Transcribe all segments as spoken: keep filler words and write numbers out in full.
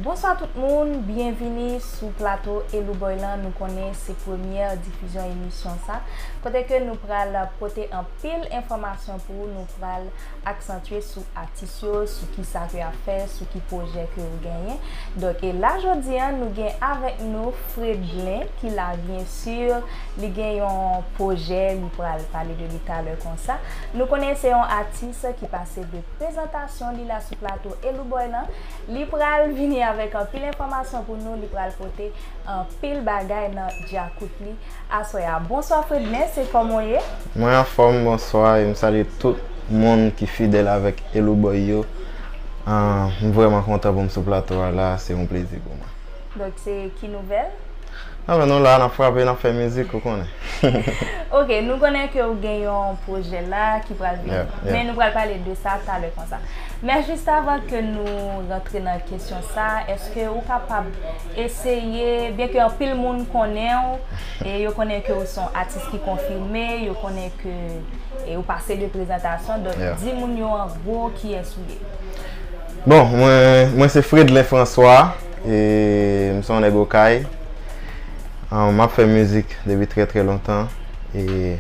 Bonswa tout moun, byenvini sou plato Elou Boy lan. Nou konnen se premyè difizyon emisyon sa, kote ke nou pral pote anpil enfòmasyon pou ou, nou pral aksantye sou atis yo, sou kisa ke y ap fè, sou ki pwojè ke yo genyen. Donk, e la jodi a, nou gen avèk nou Fredlin, ki la, byen si, li gen yon pwojè, li pral pale de li talè konsa. Nou konnen se yon atis ki pase de prezantasyon li la sou plato Elou Boy lan. Li pral vini avèk anpil enfòmasyon pou nou, li pral pote anpil bagay nan djakout li aswè a. Bonswa Fredlin, se kòman w ye? Mwen anfòm, bonswa, e m salye tout moun ki fidèl avèk Elou Boy yo. Ah, m vrèman kontan pou m sou plato a la, se yon plezi pou mwen. Donk, se ki nouvèl? Ah, men nou la, n ap frape, n ap fè mizik, ou konnen. Ok, nou konnen ke w gen yon pwojè la ki pral vini. Yeah, yeah. Men nou pral pale de sa talè konsa. Men jis avan ke nou rantre nan kesyon sa, èske ou kapab eseye, byen ke anpil moun konnen w, e yo konnen ke w se yon atis ki konfime, yo konnen ke, e ou pase de prezantasyon, donk, yeah, di moun yo an gwo kiyès ou ye. Bon, mwen, mwen se Fredlin François, e m se yon nèg Okay. Ah, m ap fè mizik depi trè, trè lontan. E,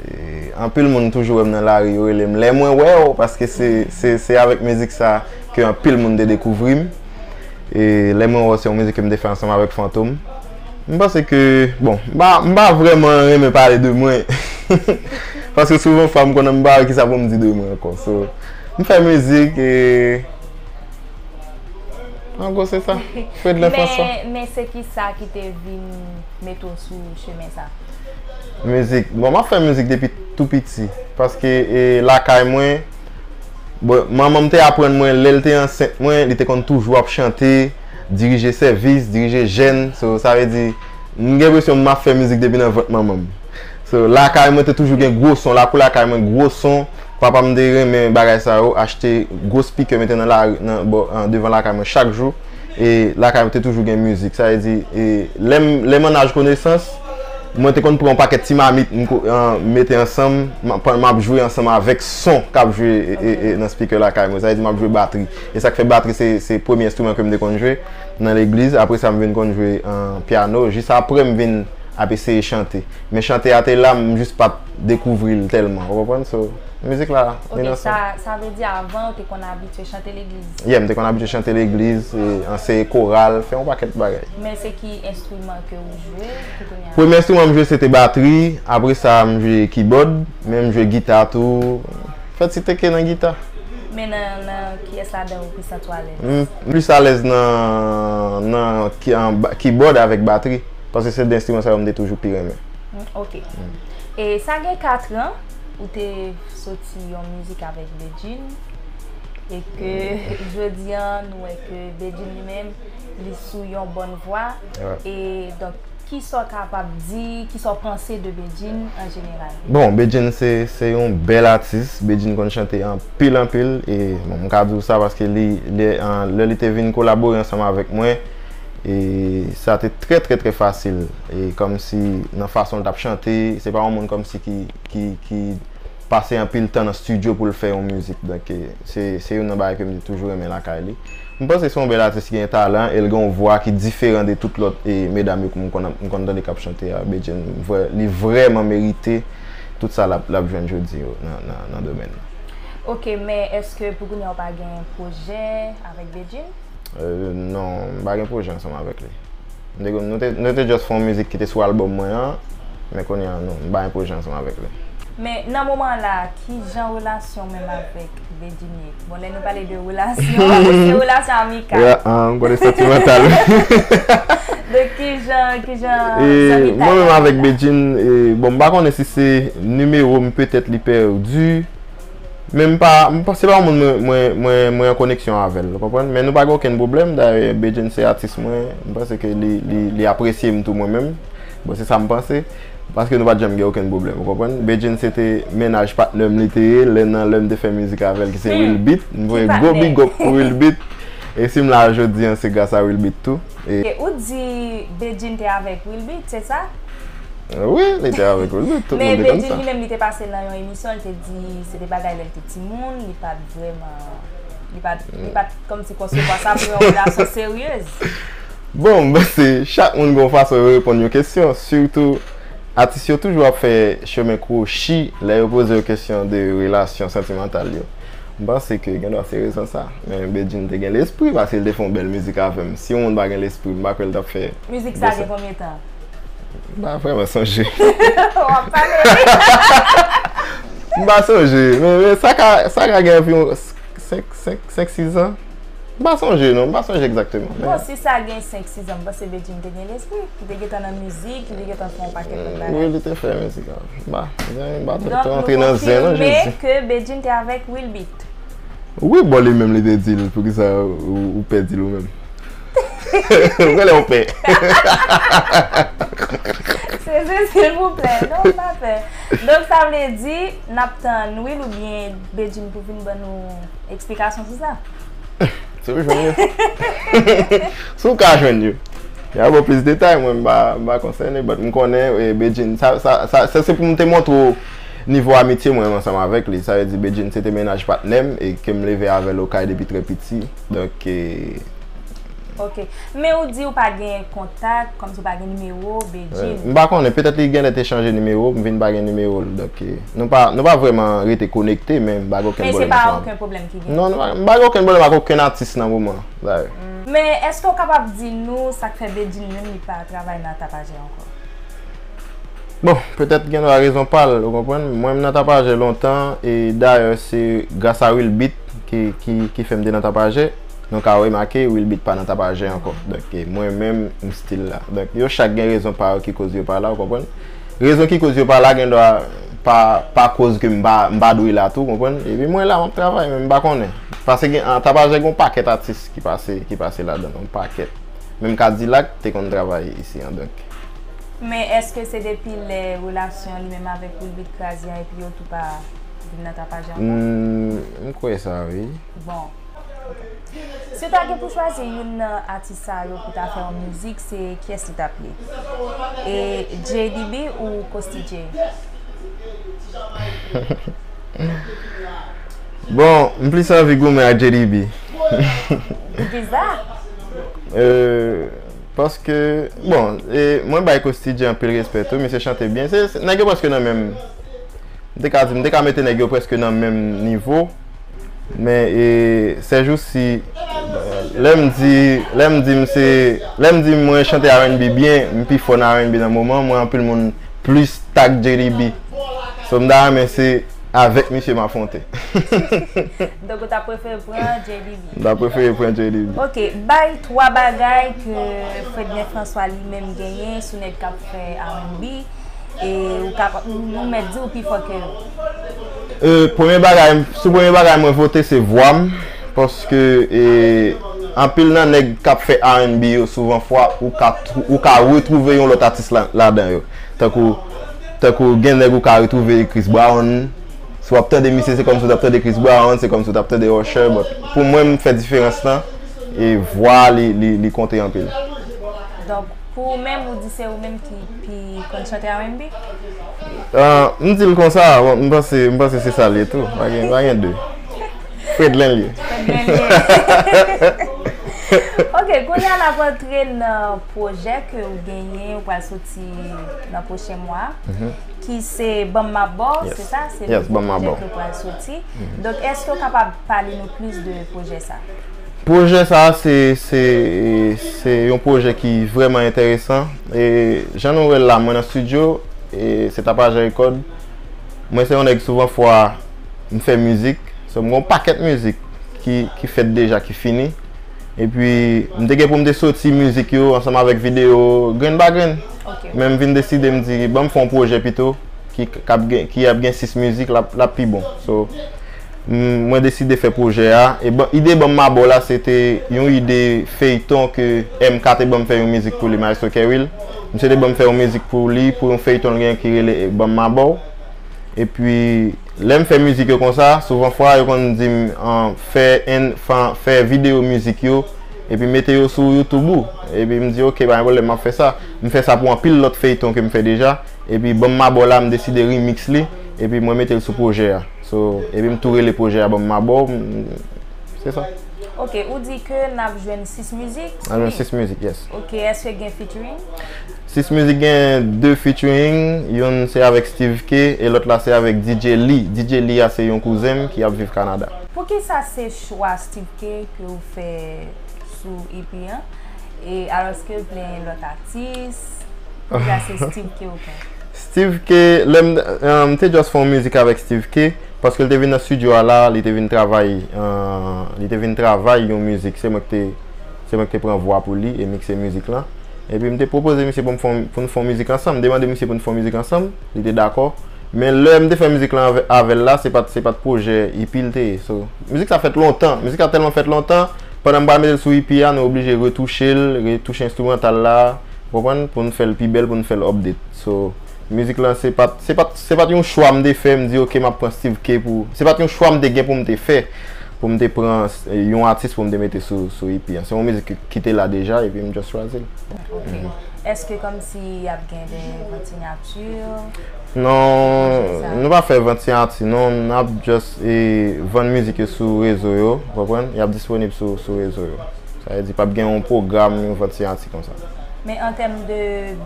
e anpil moun toujou wè m nan lari, yo rele m Lè Mwen Wè W, paske se, se, se avèk mizik sa ke anpil moun te dekouvri m. E Lè Mwen Wè W se yon mizik ke m te fè ansanm avèk Fantom. M panse ke, bon, m pa, m pa vrèman renmen pale de mwen. Paske souvan fwa m konnen m pa wè kisa pou m di de mwen ankò. So, m fè mizik e an gwo, se sa. Fredlin François. Men, men se ki sa ki te vin mete w sou chemen sa? Mizik. Bon, m ap fè mizik depi tou piti. Paske, e, lakay mwen, bon, manman m te aprann mwen, lè l te ansent mwen, li te konn toujou ap chante, dirije sèvis, dirije jèn. So, sa vle di, m gen enpresyon m ap fè mizik depi nan vant manman m. So, lakay mwen te toujou gen gwo son, lakou lakay mwen gwo son. Papa m te renmen bagay sa yo, achte gwo spikè mete nan lari, nan, bò, an, devan lakay mwen chak jou. E lakay mwen te toujou gen mizik. Sa vle di, e lè m, lè m an aj konesans, mwen te konn pran yon pakèt ti mamit, m ko-, an, mete ansanm, m ap, m ap jwe ansanm avèk son k ap jwe, e, e, e, nan spikè lakay mwen. Sa vle di, m ap jwe batri. E sa k fè batri se, se premye enstriman ke m te konn jwe nan legliz. Apre sa, m vin konn jwe, an, pyano. Jis apre, m vin ap eseye chante. Men chante a te la, m jis pa t dekouvri l tèlman, ou konprann? So, mizik la vin ansanm. Ok, sa, sa vle di avan, ou te konn abitye chante legliz? Yeah, m te konn abitye chante legliz, e, anseye koral, fè yon pakèt bagay. Men se ki enstriman ke ou jwe pou kounye a? Premye enstriman m jwe, se te batri, apre sa, m jwe kibòd, men m jwe gita tou. Fè ti teke nan gita. Men nan, nan kiyès ladan ou plis santi w alèz? M plis alèz nan, nan ki-, an ba-, kibòd avèk batri. Paske se de enstriman sa yo m te toujou pi renmen. Mm, ok. Mm. E sa gen kat an, ou te soti yon mizik avèk Bedjine, e ke jodi a, nou wè ke Bedjine li menm, li sou yon bòn vwa. Ouais. E donk, kisa w kapab di, kisa w panse de Bedjine an jeneral? Bon, Bedjine se, se yon bèl atis. Bedjine konn chante anpil, anpil. E, bon, m ka di w sa paske li, li, an, lè li te vin kolabore ansanm avèk mwen, e sa te trè, trè, trè fasil. E kòmsi nan fason l t ap chante, se pa yon moun kòmsi ki, ki, ki pase anpil tan nan estidyo pou l fè yon mizik. Donk, e, se, se youn nan bagay ke m te toujou renmen lakay li. M panse se yon bèl atis ki gen talan e l gen yon vwa ki diferan de tout lòt, e, medam yo ke m konn, m konn tande k ap chante a. Bedjine, vre, li vrèman merite tout sa l ap, l ap jwenn jodi yo nan, nan, nan domèn nan. Ok, men èske pou kounye a ou pa gen pwojè avèk Bedjine? Euh, non, m pa gen pwojè ansanm avèk li. M te, nou te, nou te just fè yon mizik ki te sou albòm mwen an, men kounye a, non, m pa gen pwojè ansanm avèk li. Men nan moman la, ki jan relasyon w menm avèk Bedjine ye? Bon, lè nou pale de relasyon, se relasyon amikal. Re-, ah, m konnen santimantal. Donk, ki jan, ki jan zanmitay la? E mwen menm avèk Bedjine, e, bon, m pa konnen si se nimewo m, petèt li pèdi. Men m pa, m pa, se pa yon moun mwen, mwen, mwen, mwen an koneksyon avè l, ou konprann? Men nou pa gen okenn pwoblèm, dayè, Bedjine se atis mwen, m panse ke li, li, li apresye m tou mwen menm. Bon, se sa m panse, paske nou pa t janm gen okenn pwoblèm, ou konprann? Bedjine se te mennaj patnè m li te ye, lè nan, lè m te fè mizik avè l, ki se Will Beat, m voye gwo big up pou Will Beat. E si m la jodi a, se gras a Will Beat tou. E ou di Bedjine te avèk Will Beat, se sa? Wi, li te avèk Will Beat, tout moun te konn sa. Men Bedjine li menm, li te pase nan yon emisyon, li te di se te bagay lè l te timoun, li pa t vrèman Li pa t, li pa t kòmsi konsevwa sa pou yon relasyon seryez. Bon, m panse chak moun gen yon fason yo reponn yon kesyon, sitou atis yo toujou ap fè chemen kwochi lè yo poze yo kesyon de relasyon santimantal yo. M panse ke gen dwa se rezon sa. Men Bedjine te gen lespri paske l te fè yon bèl mizik avè m. Si yon moun pa gen lespri, m pa kwè l t ap fè. Mizik sa gen konbyen tan? M pa vrèman sonje. W ap pale wi. M pa sonje. Men, men sa ka, sa ka gen anviwon senk, senk, senk, sis an. M pa sonje non, m pa sonje egzakteman. Bon, si sa gen senk, sis an, m panse Bedjine te gen lespri. Li te gentan nan mizik, li te gentan fè yon pakèt lòt bagay. Wi, li te fè mizik la. M pa, m pa t antre nan zen non, Jezi. Donk, nou konfime ke Bedjine te avèk Wilbeat. Wi, bon, li menm li te di l, poukisa ou, ou pè di l ou menm? Ou genlè ou pè. Sezi, silvouplè. Non, m pa pè. Donk, sa vle di, n ap tann Will oubyen Bedjine pou vin ban nou eksplikasyon sou sa? Si w jwenn yo. Si w ka jwenn yo. Y a ba w plis detay, mwen, m pa, m pa konsène, but m konnen, eh, Bedjine, sa, sa, sa, sa se pou m te montre w nivo amitye mwen ansanm avèk li. Sa vle di, Bedjine, se te mennaj patnè m, e ke m leve avè l okay depi trè piti. Donk, eh, Ok. Men ou di ou pa gen kontak, kòmsi ou pa gen nimewo Bedjine. M pa konnen, petèt li genlè te chanje nimewo, m vin pa gen nimewo l. Donk, eh, nou pa, nou pa vrèman rete konekte, men m pa gen okenn pwoblèm ansanm avè l. Men se pa okenn pwoblèm ki gen. Non, non, m pa gen okenn pwoblèm ak okenn atis nan moman an, dayè. Men èske w kapab di nou sa k fè Bedjine menm li pa travay nan Tapajè ankò? Bon, petèt gen dwa rezon pa l, ou konprann? Mwen, m nan Tapajè lontan, e dayè, se gras a Wilbeat ki, ki, ki fè m te nan Tapajè. Nou ka remake, Wilbeat pa nan Tapajè ankò. Donk, e mwen menm, m still la. Donk, yo chak gen rezon pa yo ki koz yo pa la, ou konprann? Rezon ki koz yo pa la, gen dwa pa, pa koz ke m pa, m pa dwe la tou, ou konprann? Epi mwen la, m ap travay, men m pa konnen. Paske gen, an Tapajè, gen yon pakèt atis ki pase, ki pase ladan, yon pakèt. Menm Kadilak te konn travay isi an, donk. Men èske se depi lè relasyon li menm avèk Wilbeat kraze an epi yo tou pa vin nan Tapajè ankò? Hmm, m kwè sa, wi. Bon. Si w ta gen pou chwazi youn nan atis sa yo pou ta fè yon mizik, se kiyès li t ap ye? E J D B ou Coastie Jay? Bon, m plis anvi goumen ak J D B. Poukisa? Euh, paske, bon, e, mwen bay Coastie Jay anpil respè tou, misye chante byen. Se, se, nèg yo prèske nan menm, m te ka di, m te ka mete nèg yo prèske nan menm nivo. Men, e, sèjousi, lè m di, lè m di m se, lè m di mwen chante R and B byen, m pi fò nan R and B nan moman, mwen anpil moun plis tag J D B. So, m ta renmen se avèk misye m afwonte. Donk ou ta prefere pran J D B? M ta prefere pran J D B. Ok, bay twa bagay ke Fredner François li menm genyen sou nèg k ap fè R and B, e ou ka, nou mèt di ou pi fò ke yo. Euh, premye bagay, sou premye bagay mwen vote se vwa m, paske, e, anpil nan nèg k ap fè R and B yo souvan fwa ou ka twou-, ou ka retwouve yon lòt atis la, ladan yo. Tankou, tankou gen nèg ou ka retwouve Chris Brown. Si w ap tande misye, se kòmsi w t ap tande Chris Brown, se kòmsi w t ap tande Usher, but pou mwen, m fè diferans lan, e vwa li, li, li konte anpil. Donk, pou ou menm, ou di se ou menm ki pi konn chante R and B? Ah, m di l konsa, bon, m panse, m panse se sa l ye tou. Pa gen, pa gen de. Fredlen l ye. Ok, kounye a n ap antre nan pwojè ke ou genyen, ou pral soti nan pwochen mwa, ki se Ban m Mabò, se sa? Se pwojè ke ou pral soti. Donk, èske ou kapab pale nou plis de pwojè sa? Pwojè sa a, se, se, se yon pwojè ki vrèman enteresan. E jan nou wè l la, mwen nan estidyo, e se Tapajè Record. Mwen se yon nèg souvan fwa m fè mizik. So, m gen yon pakèt mizik ki, ki fèt deja, ki fini. Epi, m te gen pou m te soti mizik yo ansanm avèk videyo, grenn pa grenn. Men m vin deside, m di, ban m fè yon pwojè pito, ki, k ap gen, ki ap gen sis mizik, l ap, l ap pi bon. So, m, mwen deside fè pwojè a. E ban, ide Ban m Mabò la, se te yon ide feyton ke M K te ban m fè yon mizik pou li, Maestro Kerwill. Misye te ban m fè yon mizik pou li, pou yon feyton l gen ki rele Ban m Mabò. Epi, lè m fè mizik yo konsa, souvan fwa, yo konn di m, ah, fè en, fè, fè videyo mizik yo, epi mete yo sou YouTube ou. Epi m di, ok, pa gen pwoblèm, m ap fè sa. M fè sa pou anpil lòt feyton ke m fè deja. Epi, Ban m Mabò la, m deside remix li, epi mwen mete l sou pwojè a. So, epi m tou rele pwojè a Ban m Mabò. M, Se sa. Ok, ou di ke n ap jwenn sis mizik? N ap jwenn sis mizik, yes. Ok, èske gen featuring? Sis mizik gen de featuring, youn se avèk Steve K e lòt la se avèk D J Lee. D J Lee a se yon kouzen m ki ap viv Kanada. Poukisa se chwa Steve K ke w fè sou E P an? E alòske l te gen lòt atis, poukisa se Steve K ou pran? Steve K, lè m um, te just fè yon mizik avèk Steve K, paske l te vin nan studio a la, li te vin travay, uh, li te vin travay yon mizik, se mwen ki te, se mwen ki te pran vwa pou li e mikse mizik lan. Epi m te pwopoze misye pou m fè yon- pou n fè yon mizik ansanm, m demande misye pou n fè yon mizik ansanm, li te dakò. Men lè m te fè mizik lan avè- avè l la, se pa t se pa t pwojè E P l te ye. So, mizik sa fèt lontan, mizik sa tèlman fèt lontan, pandan m pral mete l sou E P a, nou oblije retouche l, retouche enstrimantal la, ou konprann, pou n fè l pi bèl, pou n fè l update. So, mizik lan se pa t se pa t se pa t yon chwa m te fè, m di ok m ap pran Steve K pou, se pa t yon chwa m te gen pou m te fè, pou m te pran yon atis pou m te mete sou sou E P an. Se yon mizik ki- ki te la deja epi m just chwazi l. Ok. Èske kòmsi y ap gen de vant siyati? Non, nou pa fè vant siyati non, n ap just e, vann mizik yo sou rezo yo, ou konprann? Y ap disponib sou sou rezo yo. Sa vle di p ap gen yon pwogram, yon vant siyati konsa. Men an tèm de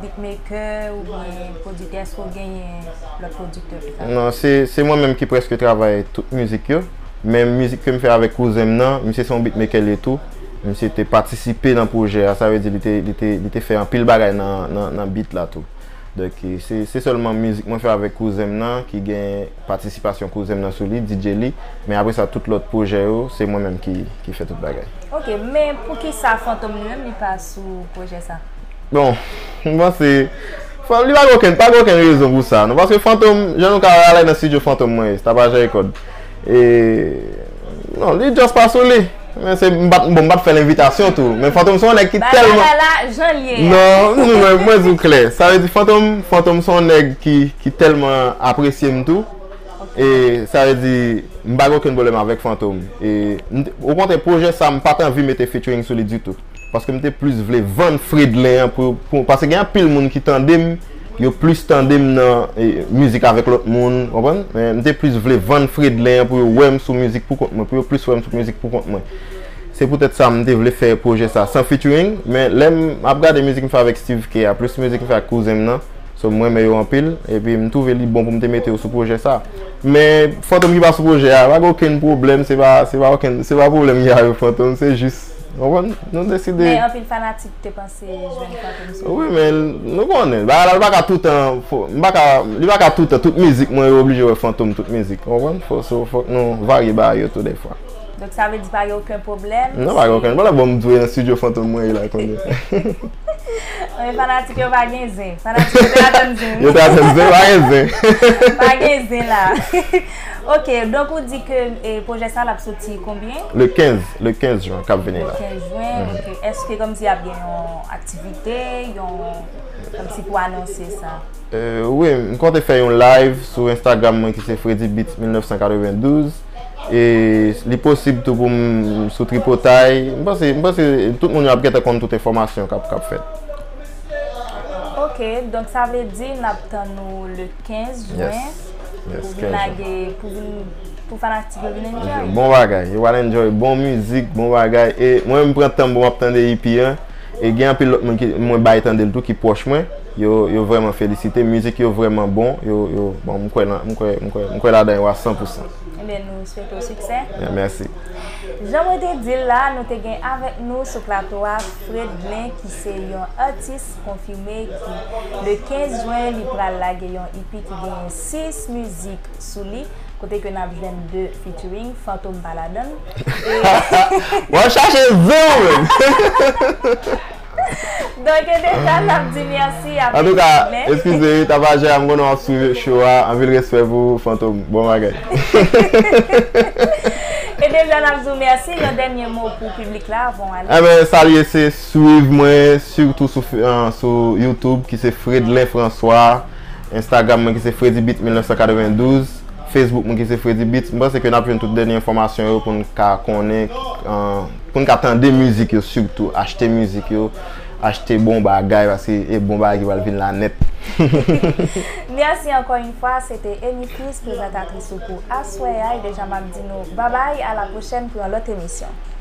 beatmaker oubyen pwodiktè, èske w genyen lòt pwodiktè pou sa? Non, se se mwen menm ki prèske travay tout mizik yo. Men mizik ke m fè avèk kouzen m nan, misye se yon beatmaker li tou. Misye te patisipe nan pwojè a, sa vle di li te li te li te fè anpil bagay nan nan nan beat la tou. Donk se se sèlman mizik mwen fè avèk kouzen m nan ki gen patisipasyon kouzen m nan sou li, D J Lee. Men apre sa tout lòt pwojè yo se mwen menm ki ki fè tout bagay. Ok, men poukisa Fantom li menm li pa sou pwojè sa? Bon, m panse li pa gen okenn pa gen okenn rezon pou sa non, paske Fantom, jan nou ka wè a la nan studio Fantom mwen ye, Tapaj Record. E non, li just pa sou li. Men se m pa t bon, m pa t fè l envitasyon tou. Men Fantom se yon nèg ki tèlman Bagay la la jan l ye a. Non, mwen mwen di w klè. Sa vle di Fantom, Fantom se yon nèg ki ki tèlman apresye m tou. E sa vle di m pa gen okenn pwoblèm avèk Fantom. E m t- okontrè pwojè sa m pa t anvi mete featuring sou li ditou. Paske m te plis vle vann Fredlen an pou, pou paske gen anpil moun ki tande m, yo plis tande m nan e, mizik avèk lòt moun, konprann? Men m te plis vle vann Fredlen an pou yo wè m sou mizik pou kont mwen, pou yo plis wè m sou mizik pou kont mwen. Se poutèt sa m te vle fè pwojè sa san featuring, men lè m ap gade mizik m fè avèk Steve K a, plis mizik m fè ak kouzen m nan, so m renmen yo anpil, epi m twouve li bon pou m te mete yo sou pwojè sa. Men Fantom ki pa sou pwojè a, pa gen okenn pwoblèm, se pa se pa okenn se pa pwoblèm m gen avèk Fantom, se jis, konprann? Nou deside. Men anpil fanatik te panse jwenn Fantom sou. Wi, men nou konnen, bagay la li pa ka toutan, fò- m pa ka, li pa ka toutan, tout mizik mwen yo oblije wè Fantom tout mizik, konprann? Fò so fòk nou varye bagay yo tou dèfwa. Donk sa vle di pa gen okenn pwoblèm? Non, pa gen okenn pwoblèm, bon m dwe nan studio Fantom mwen ye la kounye a. Men fanatik yo pa gen zen. Fanatik yo te atann zen. Yo te atann zen, pa gen zen. Pa gen zen la. Ok, donk ou di ke e, pwojè sa l ap soti konbyen? Le kenz, le kenz jen k ap vini la. Kenz jen, ok. Èske kòmsi ap gen yon aktivite, yon kòmsi pou anonse sa? Euh, wi, m konte fè yon live sou Instagram mwen ki se Freddy Beats mil nèf san katrevendouz. E li posib tou pou m sou Tripotay. M panse, m panse tout moun yo ap gentan konn tout enfòmasyon k ap k ap fèt. Ok, donk sa vle di n ap tann ou le kenz jen Yes. Yes, pou vin kenz jen. Lage, pou vin pou fanatik yo vin enjoy. Bon bagay, yo pral enjoy bon mizik, bon bagay. E mwen m pran tan m pou m ap tande E P an. E gen anpil lòt moun ki mwen bay tande l tou ki pwòch mwen. Yo yo vrèman felisite, mizik yo vrèman bon. Yo yo bon, m kwè nan m kwè m kwè m kwè ladan yo a san pou san. Ebyen nou swete w siksè. Yeah, mèsi. Jan mwen te di l la, nou te gen avèk nou sou plato a Fredlen ki se yon atis konfime ki le kenz jen li pral lage yon E P ki genyen sis mizik sou li, kote ke n ap jwenn de featuring, Fantom pa ladan l. W ap chache zen ou menm. Donk e deja n ap di mèsi a Antouka, Fredlen. Eskize, Tapajè a, m konnen w ap swiv show a, anpil respè pou ou, Fantom, bon bagay. E deja n ap di w mèsi, yon dènye mo pou piblik la avan w ale. Enben, sa l ye, se swiv mwen sitou sou, sou YouTube ki se Fredlen François, Instagram mwen ki se Freddy Beat mil nèf san katrevendouz, Facebook mwen ki se Freddy Beat. M panse ke n ap jwenn tout dènye enfòmasyon yo pou n ka konnen, pou n ka tande mizik yo sitou, achte mizik yo, achte bon bagay paske e bon bagay ki pral vin la nèt. Mèsi ankò yon fwa, se te Amy Fils, prezantatris ou pou aswè a, e deja m ap di nou babay, a la pwochèn pou yon lòt emisyon.